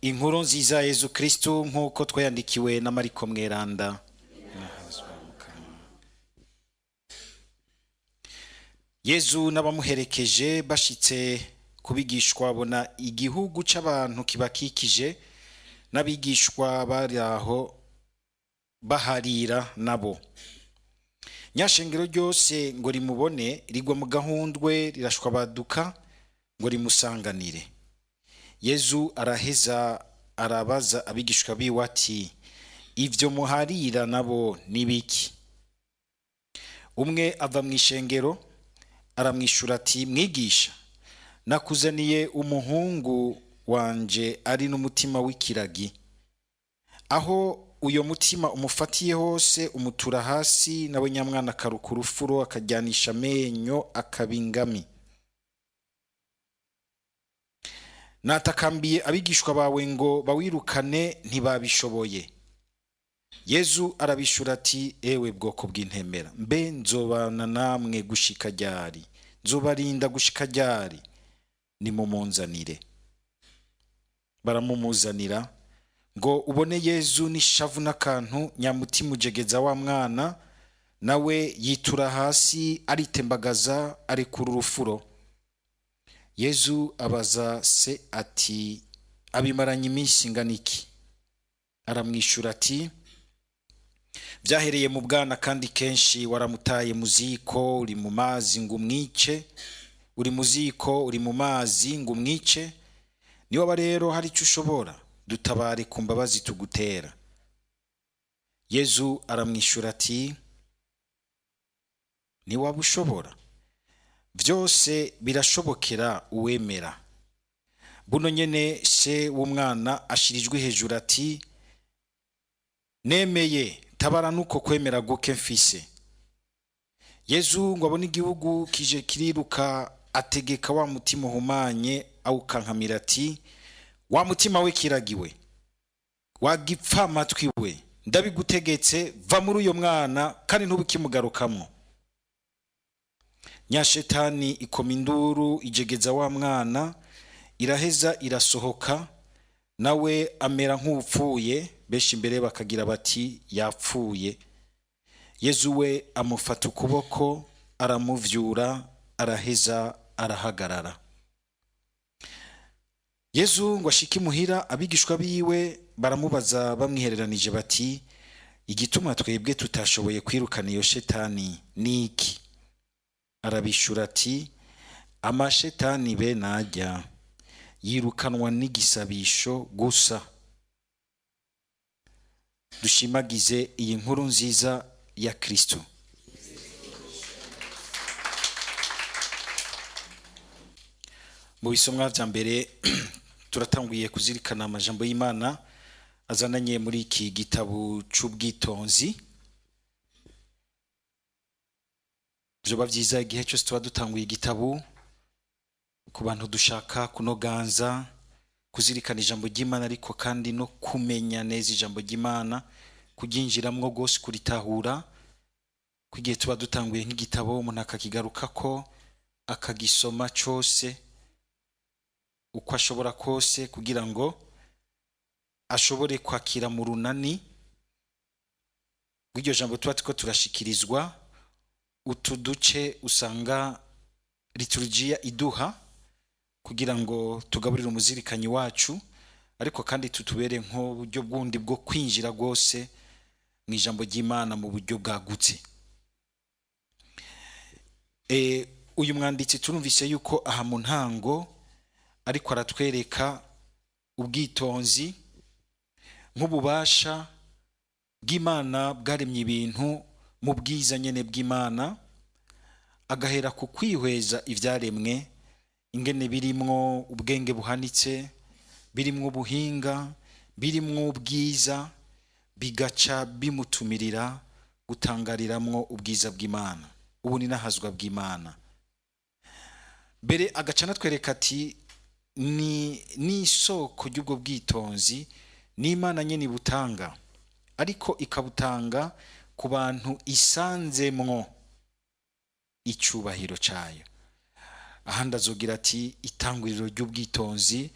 Inkuru nziza ya Yezu Kristu nk'uko twayandikiwe na Mariko Mweranda. Yezu n'abamuherekeje bashitse kubigishwa babona igihugu c'abantu kibakikije n'abigishwa bari aho baharira nabo. Nyashengero ryose ngo rimubone rigwa mu gahundwe rirashwabaduka ngo rimusanganire. Yezu araheza arabaza abigishwa biwe ati: "Ivyo muharira nabo ni biki?" Umwe ava mu ishengero aramwishura ati: "Mwigisha, nakuzaniye umuhungu wanje ari n'umutima w'ikiragi. Aho uyo mutima umufatiye hose umutura hasi, nawe nyamwana akaruka urufuro, akajyanisha amenyo, akaba ingami. Natakambiye abigishwa bawe ngo bawirukane, ntibabishoboye." Yezu arabishura ati: "Ewe bwoko bw'intemera, mbe nzobana namwe gushika ryari? Nzobarinda gushika ryari? Nimumunzanire." Baramumuzanira. Ngo ubone Yezu n'ishavu n'akantu, nyamutima ujegeza wa mwana, nawe yitura hasi aritembagaza, arekura urufuro. Yezu abaza se ati: "Abimaranye iminsi ingana iki?" Aramwishura ati: "Byahereye mu bwana, kandi kenshi waramutaye mu ziko uri mu mazi ngo umwice, uri mu ziko uri mu mazi ngo umwice. Niwaba rero hari icyo ushobora, dutabare ku mbabazi tugutera." Yezu aramwishura ati: "Niwaba ushobora? Byose birashobokera uwemera." Buno nyene se w'umwana ashirijwe hejuru ati: "Nemeye, tabara nuko kwemera guke mfise." Yezu ngo abone igihugu kije kiriruka, ategeka wa mutima uhumanye awukankamira ati: "Wa mutima we kiragiwe, wagipfa amatwi we, ndabigutegetse, va muri uyo mwana kandi ntubukimugarukamwo." Nyashetani ikoma induru, ijegeza wa mwana, iraheza irasohoka, nawe amera nk'upfuye. Benshi imbere bakagira bati: "Yapfuye." Yezu we amufata ukuboko, aramuvyura, araheza arahagarara. Yezu ngo ashike imuhira, abigishwa biwe baramubaza bamwihereranije bati: "Igituma twebwe tutashoboye kwirukana iyo shetani ni iki?" Arabishura ati: "Amashetani be najya yirukanwa n'igisabisho gusa." Dushimagize iyi nkuru nziza ya Kristo. Mu bisomwa vya mbere turatanguye kuzirikana amajambo y'Imana azananye muri iki gitabo c'ubwitonzi. Vyoba vyiza igihe cyose tuba dutanguye igitabo ku bantu dushaka kunoganza kuzirikana ijambo ry'Imana, ariko kandi no kumenya neza ijambo ry'Imana, kuryinjiramwo rwose, kuritahura. Ko igihe tuba dutanguye nk'igitabo umuntu akakigarukako akagisoma cose uko ashobora kose, kugira ngo ashobore kwakira mu runani rw'iryo jambo tuba turiko turashikirizwa. Utu duce usanga liturujia iduha kugira ngo tugaburire umuzirikanyi wacu, ariko kandi tutubere nk'uburyo bwundi bwo kwinjira rwose mu ijambo ry'Imana mu buryo bwagutse. Uyu mwanditsi turumvise yuko aha mu ntango ariko aratwereka ubwitonzi nk'ububasha bw'Imana bwaremye ibintu mu bwiza nyene bw'Imana, agahera ku kwihweza ivyaremwe ingene birimwo ubwenge buhanitse, birimwo ubuhinga, birimwo ubwiza, bigaca bimutumirira gutangariramwo ubwiza bw'Imana, ubu ni nahazwa bw'Imana. Mbere agaca anatwereka ati ni isoko ry'ubwo bwitonzi n'Imana nyene ibutanga, ariko ikabutanga ku bantu isanzemwo icubahiro cayo. Ahandi azogira ati itanguriro ry'ubwitonzi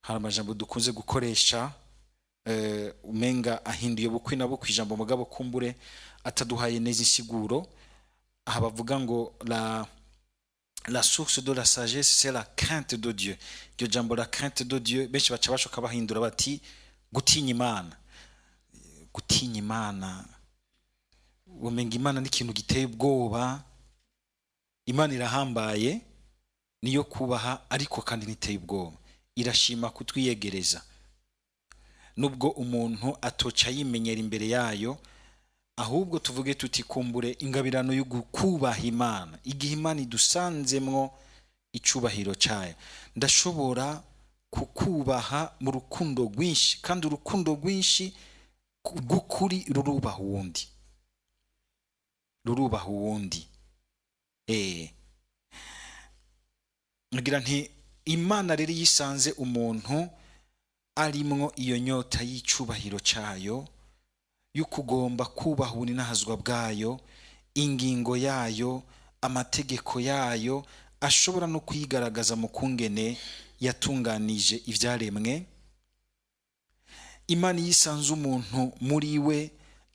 Hari amajambo dukunze gukoresha, umenga ahinduye bukwi na bukwi ijambo, mugabo kumbure ataduhaye neza insiguro. Aha bavuga ngo la source de la sagesse, c'est la crainte de Dieu. Iryo jambo la crainte de Dieu, benshi baca bashoka bahindura bati gutinya Imana. Gutinya Imana, umenga Imana ni ikintu giteye ubwoba. Imana irahambaye, niyo kubaha, ariko kandi ntiteye ubwoba. Irashima kutwiyegereza, nubwo umuntu atoca yimenyera imbere yayo. Ahubwo tuvuge tuti kumbure ingabirano yo kubaha Imana, igihe Imana idusanzemwo icubahiro cyayo, ndashobora kukubaha mu rukundo rwinshi, kandi urukundo rwinshi rw'ukuri rurubaha uwundi, rurubaha uwundi. Ngira nti Imana rero yisanze umuntu arimwo iyo nyota y'icubahiro cyayo, yo kugomba kubaha ubuninahazwa bwayo, ingingo yayo, amategeko yayo, ashobora no kuyigaragaza mu kungene yatunganije ibyaremwe. Imana yisanze umuntu muri we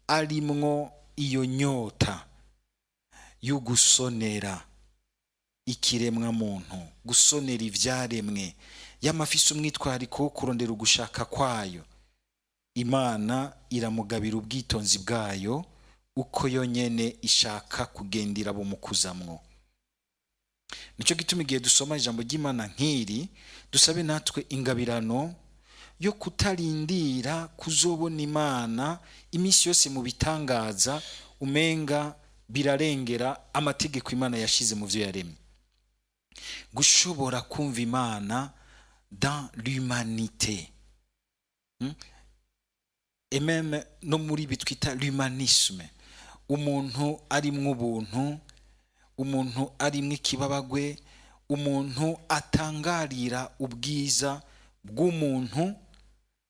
arimwo iyo nyota yo gusonera ikiremwa muntu, gusonera ibyaremwe, y'amafise umwitwariko wo kurondera ugushaka kwayo, Imana iramugabira ubwitonzi bwayo uko yonyene ishaka kugendera bumukuzamwo. Nicyo gituma igihe dusoma ijambo ry'Imana nk'iri, dusabe natwe ingabirano yo kutarindira kuzobona Imana iminsi yose mu bitangaza umenga birarengera amategeko Imana yashize mu byo yaremye. Gushobora kumva Imana dans l'humanité, Et même no muri ibi twita l'humanisme, umuntu arimwo ubuntu, umuntu arimwo ikibabagwe, umuntu atangarira ubwiza bw'umuntu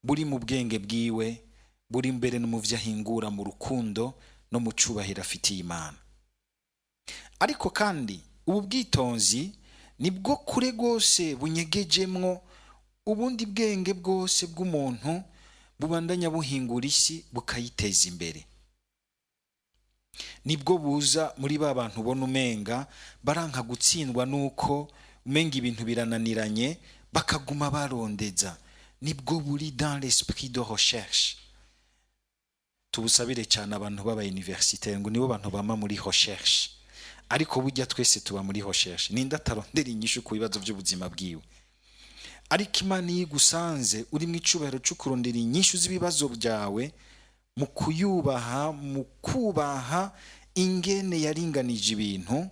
buri mu bwenge bwiwe, buri imbere no mu byo ahingura, mu rukundo no mu cubahiro afitiye Imana. Ariko kandi ubu bwitonzi nibwo kure rwose bunyegejemwo ubundi bwenge bwose bw'umuntu bubandanya buhingura isi, bukayiteza imbere. Nibwo buza muri ba bantu ubona umenga baranka gutsindwa, nuko umenga ibintu birananiranye, bakaguma barondeza. Nibwo buri dans l'esprit de recherche. Tubusabire cyane abantu b'aba universitaire, ngo nibo bantu bama muri recherche. Ariko burya twese tuba muri recherche. Ninde atarondera inyishu ku bibazo by'ubuzima bwiwe? Ariko Imana iyo igusanze uri mu icubahiro cyo kurondera inyishu z'ibibazo byawe, mu kuyubaha, mu kubaha ingene yaringanije ibintu,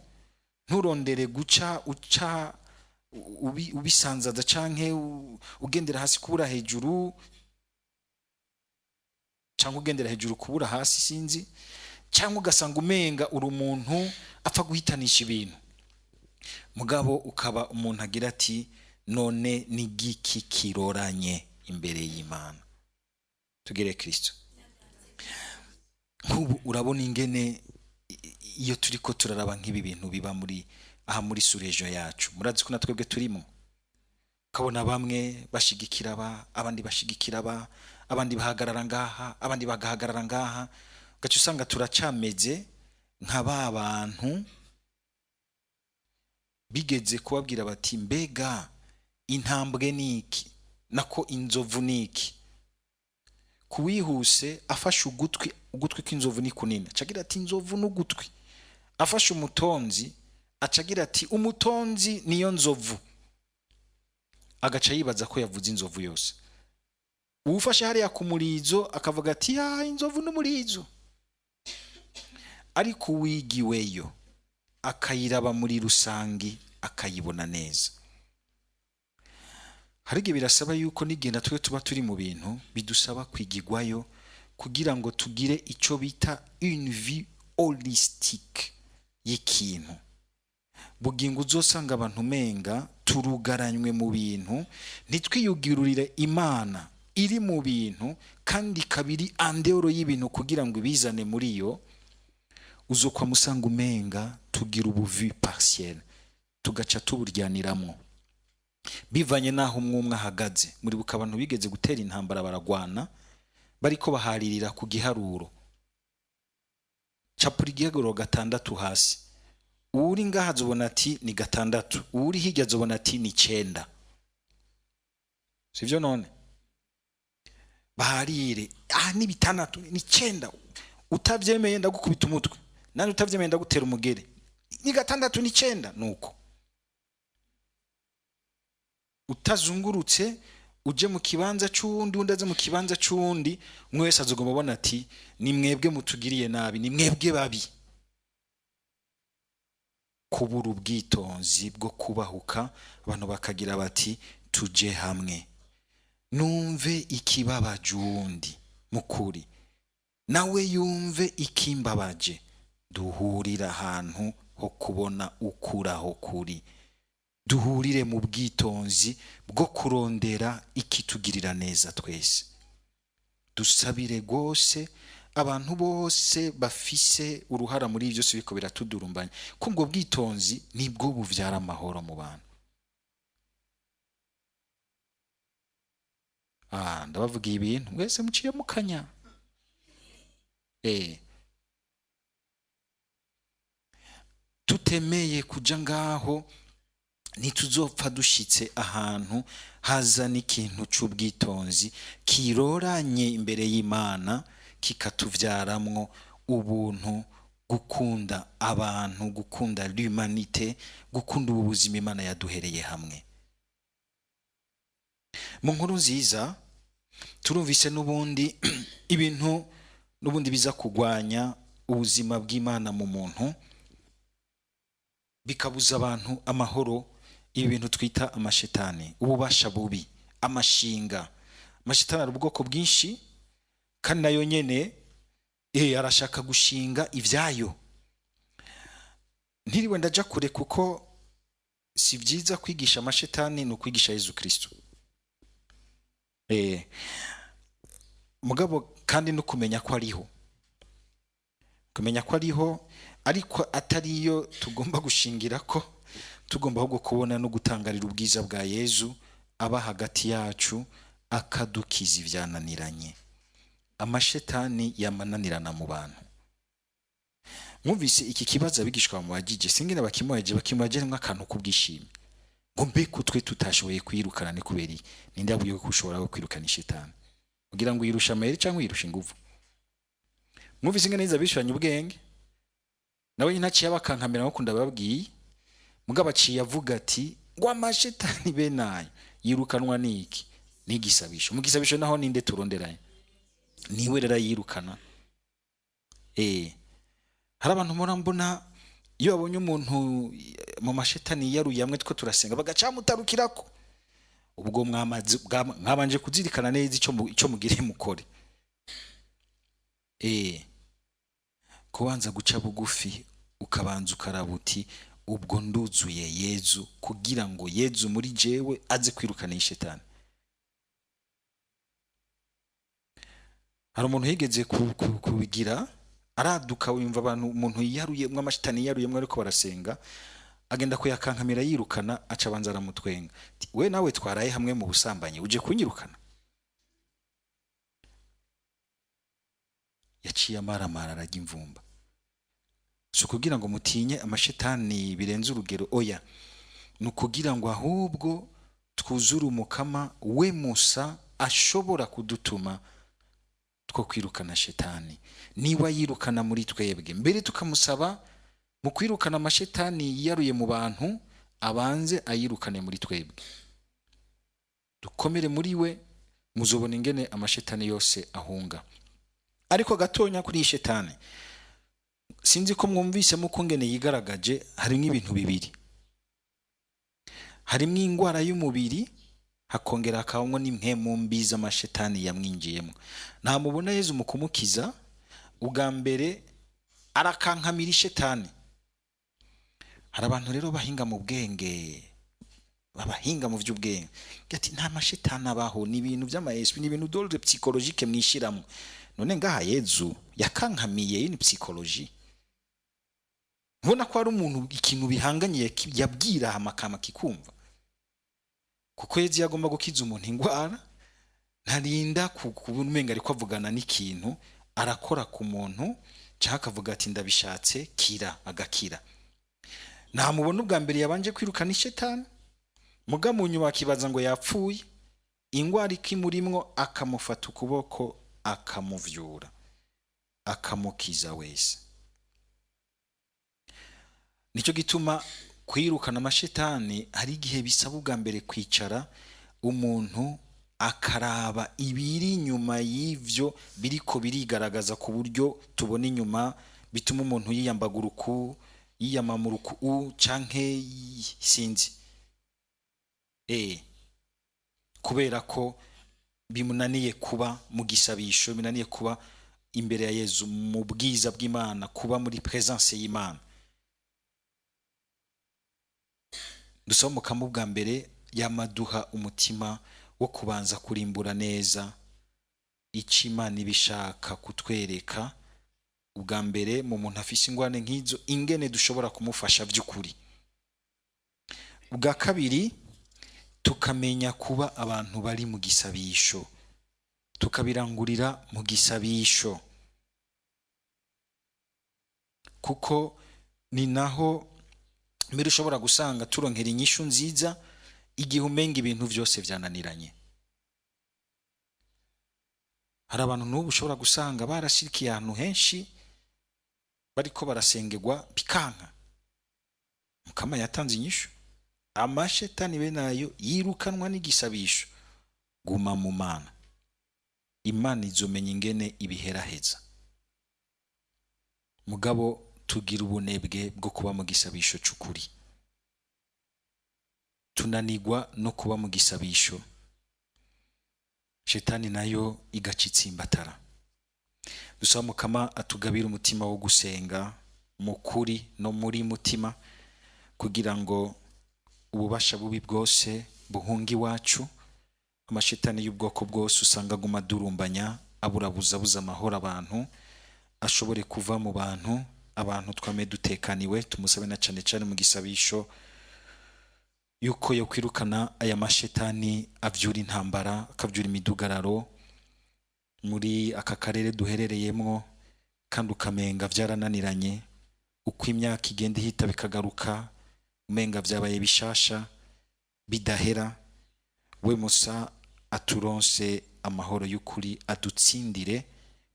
nturondere guca uca ubisanzaza canke ugendera hasi kubura hejuru, cyangwa ugendera hejuru kubura hasi, sinzi, cyangwa ugasanga umenga uri umuntu apfa guhitanisha ibintu, mugabo ukaba umuntu agira ati: "None ni giki kiroranye imbere y'Imana?" Tugere Kristo. Nk'ubu urabona ingene iyo turiko turaraba nk'ibi bintu biba muri aha muri sous-région yacu, murazi ko na twebwe turimo, ukabona bamwe bashigikira aba, abandi bashigikira aba, abandi bahagarara ngaha, abandi bagahagarara ngaha, ugaca usanga turacameze nka ba bantu bigeze kubabwira bati: "Mbega intambwe ni iki? Nako inzovu ni iki?" Kuwihuse afashe ugutwi, ugutwi kw'inzovu ni kunini, acagira ati: "Inzovu n'ugutwi." Afashe umutonzi, acagira ati: "Umutonzi niyo nzovu." Agaca yibaza ko yavuze inzovu yose. Uwufashe hariya ku murizo akavuga ati: "Ya, inzovu n'umurizo." Ariko uwigiweyo akayiraba muri rusangi, akayibona neza. Hari igihe birasaba yuko n'igihe natwe tuba turi mu bintu bidusaba kwigigwayo, kugira ngo tugire icyo bita une vue holistique y'ikintu. Bugingo uzosanga abantu umenga turugaranywe mu bintu, ntitwiyugururire Imana iri mu bintu, kandi ikaba iri en dehors y'ibintu kugira ngo ibizane muri yo. Uzokwa musanga umenga tugira ubu vue partielle, tugaca tuburyaniramwo. Bivanye n'aho umwe umwe ahagaze. Muribuka abantu bigeze gutera intambara, baragwana, bariko baharirira ku giharuro. Capura igiharuro 6 hasi, uwuri ngaha azobona ati ni 6, uwuri hirya azobona ati ni 9. Sivyo? None baharire, aha ni 6, ni 9, utavyemeye ndagukubita umutwe, nani utavyemeye ndagutera umugere, ni 6, ni 9. Nuko utazungurutse uje mu kibanza c'uwundi, undi aze mu kibanza c'uwundi, umwe wese azogomba abona ati ni mwebwe mutugiriye nabi, ni mwebwe babi. Kubura ubwitonzi bwo kubahuka abantu bakagira bati tuje hamwe, numve ikibabaje uwundi mukuri, nawe yumve ikimbabaje, duhurire ahantu ho kubona ukuraho kuri, duhurire mu bwitonzi bwo kurondera ikitugirira neza twese. Dusabire rwose abantu bose bafise uruhara muri ibyo byose biriko biratudurumbanya, ko ubwo bwitonzi nibwo buvyara amahoro mu bantu. Ndabavugiye ibintu mwese muciye mukanya. Tutemeye kuja ngaho ntituzopfa dushitse ahantu haza n'ikintu c'ubwitonzi kiroranye imbere y'Imana, kikatuvyaramwo ubuntu, gukunda abantu, gukunda l'humanité, gukunda ubu buzima Imana yaduhereye hamwe. Mu nkuru nziza turumvise n'ubundi ibintu n'ubundi biza kugwanya ubuzima bw'Imana mu muntu, bikabuza abantu amahoro. Ibi bintu twita amashetani, ububasha bubi, amashinga. Amashetani ari ubwoko bwinshi, kandi nayo nyene arashaka gushinga ivyayo. Ntiriwe ndaja kure kuko si vyiza kwigisha amashetani, ni ukwigisha Yezu Kristo. Mugabo kandi no kumenya ko ariho, kumenya ko ariho ariko atariyo tugomba gushingira ko tugomba ahubwo kubona no gutangarira ubwiza bwa Yezu aba hagati yacu akadukiza ivyananiranye. Amashetani yamananirana mu bantu. Mwumvise iki kibazo abigishwa bamubajije, singene bakimubaje, bakimubaje rimwe akantu k'ubwishime, ngo mbe ko twe tutashoboye kwirukana ni kubera iki? Ninde yabwiye ko ushobora kwirukana ishetani? Kugira ngo yirushe amayeri cyangwa yirushe inguvu? Mwumvise ingene yiza bishuranye ubwenge, nawe nyine aciye abakankamira nkuko ndababwiye. Mugabo aciye avuga ati ngo amashetani bene ayo yirukanwa n'iki? N'igisabisho. Mu gisabisho naho ninde turonderanye? Niwe rero yirukana. Hari abantu mpora mbona iyo babonye umuntu mu mashetani yaruye amwe two turasenga bagacamutarukirako. Ubwo mwabanje kuzirikana neza ico mugire mukore. Kubanza guca bugufi, ukabanza ukaraba uti ubwo nduzuye Yezu, kugira ngo Yezu muri jewe aze kwirukana ishetani. Hari umuntu yigeze kubigira araduka, wumva abantu umuntu yiyaruyemwo amashetani yiyaruyemwo ariko barasenga, agenda kuyakankamira yirukana, aca abanza aramutwenga, we nawe twaraye hamwe mu busambanyi uje kunyirukana. Yaciye amaramara arajya imvumba. Si ukugira ngo mutinye amashetani birenze urugero, oya, ni ukugira ngo ahubwo twuzure umukama we Musa ashobora kudutuma two kwirukana shetani. Niba yirukana muri twebwe mbere, tukamusaba mu kwirukana amashetani yiyaruye mu bantu, abanze ayirukane muri twebwe, dukomere muri we, muzobona ingene amashetani yose ahunga. Ariko gatonya kuri iyi shetani, sinzi ko mwumvisemo uko ngene yigaragaje. Harimo ibintu bibiri, harimo ingwara y'umubiri, hakongera hakabamo n'impwemu mbi z'amashetani yamwinjiyemo. Ntamubona Yezu mu kumukiza, ubwa mbere arakankamira ishetani. Hari abantu rero bahinga mu bwenge, babahinga mu by'ubwenge, ati nta mashetani abaho, ni ibintu by'ama esprit, ni ibintu d'ordre psychologique mwishiramwo. None ngaha Yezu yakankamiye iyi ni psychologie. Ubona ko ari umuntu ikintu bihanganye yabwira amakama kikumva. Kuko Yezu iyo agomba gukiza umuntu ingwara, ntarinda kuba umenga ariko avugana n'ikintu, arakora ku muntu canke akavuga ati ndabishatse, kira, agakira. Ntamubona ubwa mbere yabanje kwirukana ishetani, muga mu nyuma akibaza ngo yapfuye, ingwara ikimurimwo, akamufata ukuboko akamuvyura, akamukiza wese. Nicyo gituma kwirukana amashetani hari igihe bisaba ubwa mbere kwicara umuntu akaraba ibiri inyuma y'ivyo biriko birigaragaza, ku buryo tubona inyuma bituma umuntu yiyambagura uku, yiyamamura uku, canke sinzi, kubera ko bimunaniye kuba mu gisabisho, bimunaniye kuba imbere ya Yezu mu bwiza bw'Imana, kuba muri presence y'Imana. Dusaba Umukama ubwa mbere yamaduha umutima wo kubanza kurimbura neza icyo Imana ibishaka kutwereka ubwa mbere mu muntu afise ingwane nk'izo, ingene dushobora kumufasha by'ukuri. Ubwa kabiri, tukamenya kuba abantu bari mu gisabisho, tukabirangurira mu gisabisho, kuko ni naho mbere ushobora gusanga turonkera inyishu nziza igihe umenga ibintu byose byananiranye. Hari abantu n'ubu ushobora gusanga barashirikiye ahantu henshi bariko barasengerwa bikanka. Mukama yatanze inyishu: amashetani bene ayo yirukanwa n'igisabisho. Guma mu Mana, Imana izomenya ingene ibiheraheza. Mugabo tugira ubunebwe bwo kuba mu gisabisho c'ukuri, tunanigwa no kuba mu gisabisho, shetani nayo igaca itsimbatara. Dusaba Mukama atugabire umutima wo gusenga mu kuri no muri mutima, kugira ngo ububasha bubi bwose buhunga iwacu. Amashetani y'ubwoko bwose usanga aguma adurumbanya, aburabuza, abuza amahoro abantu, ashobore kuva mu bantu, abantu twame dutekaniwe. Tumusabe na cane cane mu gisabisho yuko yo kwirukana aya mashetani avyura intambara, akavyura imidugararo muri aka karere duherereyemwo, kandi ukamenga vyarananiranye, uko imyaka igenda ihita bikagaruka, umenga vyabaye bishasha bidahera. We Musa aturonse amahoro y'ukuri, adutsindire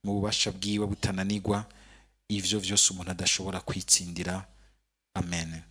mu bubasha bwiwe butananirwa ivyo vyose umuntu adashobora kwitsindira. Amen.